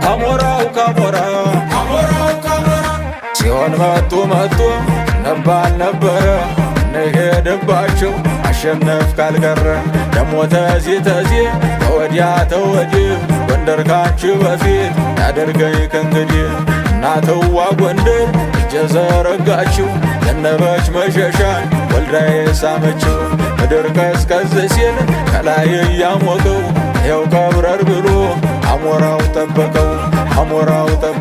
አሞራው ካሞራ አሞራው ካሞራ ሲሆን መጡ መጡ ነባል ነበረ እንሄድባቸው አሸነፍ ካልቀረ ደሞ ተዚ ተዚ ተወዲያ ተወዲህ ጎንደር ካንቺ በፊት ያደርገኝ ከእንግዲህ። እናትዋ ጎንደር እጀ ዘረጋችው፣ ዘነበች መሸሻን ወልዳ የሳመችው። ምድር ቀዝቀዝ ሲል ከላይ እያሞቀው ይኸው ቀብረር ብሎ አሞራው ጠበቀው፣ አሞራው ጠበቀው።